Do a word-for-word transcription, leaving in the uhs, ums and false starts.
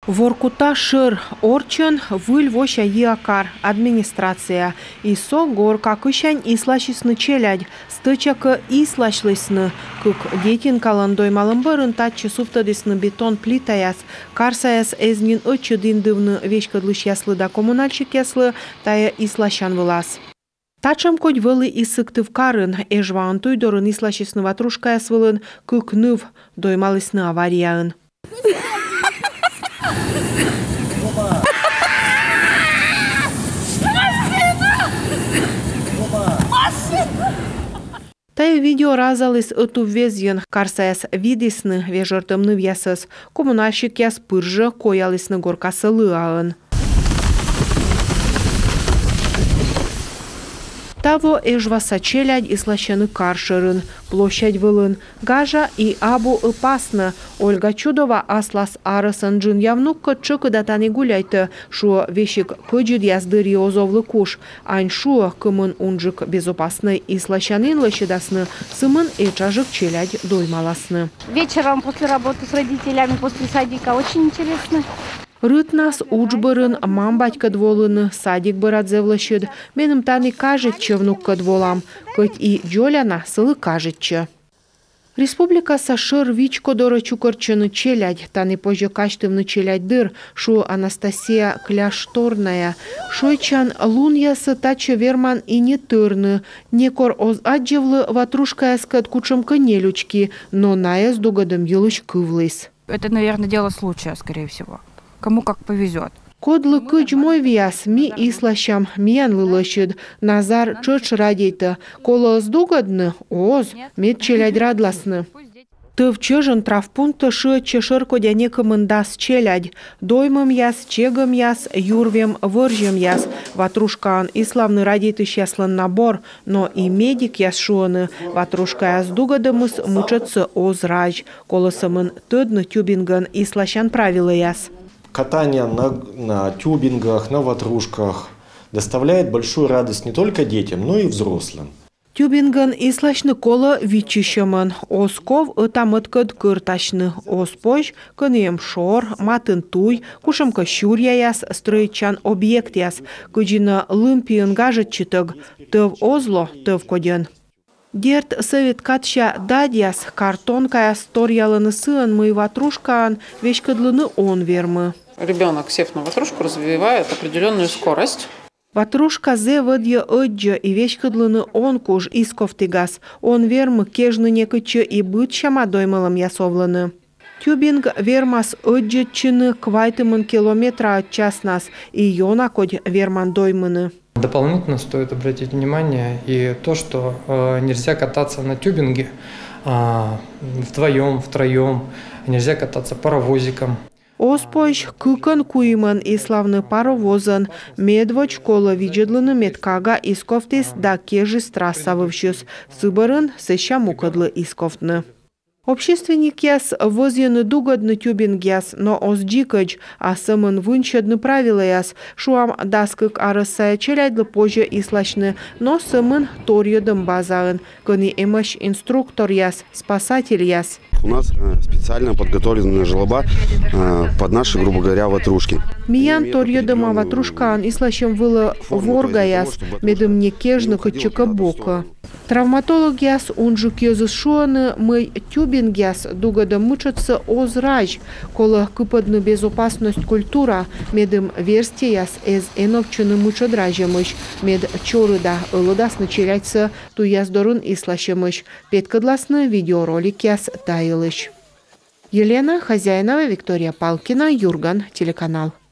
Воркута шӧр орччӧн выль вося йиа кар, администрация. И со горка кысянь исласисны челядь, стӧча кӧ исласьлісны. Кык детинкалӧн доймалӧм бӧрын татчӧ сувтӧдісны бетон плитаяс. Карсаяс эз нин ӧтчыд индывны веськӧдлысьяслы да коммунальщикъяслы тайӧ исласян вылас. Татшӧм кодь вӧлі и Сыктывкарын. Эжваын туй дорын исласисны ватрушкаяс вылын кык ныв, доймалісны аварияын. Тайӧ видео разаліс ӧтуввезйын. Карсаяс видісны вежӧртӧм нывъясӧс. Коммунальщикъяс пыр жӧ коялісны горкасӧ лыаӧн. Таво Эжваса челядь исласьӧны кар шӧрын, площадь вылын. Гажа и абу ӧпаснӧ. Ольга Чудова аслас арӧсӧн джынъя внуккӧд тшӧкыда тані гуляйтӧ. Шуӧ, весиг кӧдзыдъяс дырйи оз овлы куш. Ань шуӧ, кымын унджык безопаснӧй исласянін лӧсьӧдасны, сымын этшаджык челядь доймаласны. Вечером после работы с родителями, после садика очень интересно. Рытнас удж бӧрын мам-батькӧд волыны, садик бӧрад зэв лӧсьыд. Меным тані кажитчӧ, внуккӧд волам. Кӧть и дзоля на, сылы кажитчӧ. Республикаса шӧр вичко дорӧ чукӧртчӧны челядь. Тані позьӧ казьтывны челядь дыр, шуӧ Анастасия Кляшторная. Шойччан лунъясӧ татчӧ верман и не тӧрны. Некор оз аддзывлы ватрушкаяскӧд кутшӧмкӧ нелючки, но найӧс дугӧдӧм йылысь кывліс. Это, наверное, дело случая, скорее всего. Кому как повезет. Кодлы кыдз мойвиас, ми исласям, миянлы лӧсьыд. Назар тшӧтш радейтӧ. Колӧ оз дугӧдны, оз, мед челядь радласны. Тӧв чӧжӧн травмпунктӧ шыӧдчӧ шӧркодя некымын дас челядь. Доймӧмъяс, чегӧмъяс, юрвем вӧрзьӧмъяс. Ватрушкаӧн иславны радейтысьяслӧн набор. Но и медикъяс шуӧны, ватрушкаяс дугӧдӧмыс мытшӧдсӧ оз разь. Колӧ сӧмын тӧдны тюбингӧн исласян правилӧяс. Катание на, на тюбингах, на ватрушках доставляет большую радость не только детям, но и взрослым. Тюбингӧн исласьны колӧ виччысьӧмӧн. Оз ков ӧта-мӧдкӧд кӧртасьны. Оз позь кӧні эм шор, матын туй, кутшӧмкӧ сюръяяс, стрӧитчан объектъяс. Кыдзи нӧ лым пиын гажӧдчытӧг. Тӧв оз ло тӧв кодьӧн. Дерт, сӧвет кадся дадьяс, картонкаяс торъялӧны сыӧн, мый ватрушкаӧн веськӧдлыны он вермы. Ребёнок, сев на ватрушку, развивает определённую скорость. Ватрушка зэв ӧдйӧ ӧддзӧ и веськӧдлыны он куж исковтігас. Он вермы кежны некытчӧ и быдсяма доймалӧмъяс овлӧны. Тюбинг вермас ӧддзӧдчыны квайтымын километраӧд часнас и ёна кодь верман доймыны. Дополнительно стоит обратить внимание и то, что э, нельзя кататься на тюбинге а, вдвоем, втроем, нельзя кататься паровозиком. Оз позь кыкӧн-куимӧн иславны паровозӧн. Медводз колӧ видзӧдлыны, мед кага исковтіс да кежис трасса вывсьыс. Сы бӧрын сэсся мукӧдлы исковтны. Общественникъяс вӧзйӧны дугӧдны тюбингъяс, но оз дзикӧдз, а сӧмын вынсьӧдны правилӧяс. Шуам, дас кык арӧс сайӧ челядьлы позьӧ исласьны, но сӧмын торйӧдӧм базаын, кӧні эмӧсь инструкторъяс, спасательяс. У нас э, специально подготовлена желоба э, под наши, грубо говоря, ватрушки. Миян торйӧдӧма ватрушкаӧн исласьӧм вылӧ воргаяс, медым не кежны кытчӧкӧ бокӧ. Травматологъяс унджык йӧзыс шуӧны, мый тюбингъяс дугӧдӧм мытшӧдсӧ оз разь. Колӧ кыпӧдны безопасность культура, медым верстьӧяс эз эновтчыны мытшӧд разьӧмысь, мед чорыда ӧлӧдасны челядьсӧ туйяс дорын исласьӧмысь. Петкӧдласны видеороликъяс та йылысь. Елена Хозяинова, Виктория Палкина, Юрган телеканал.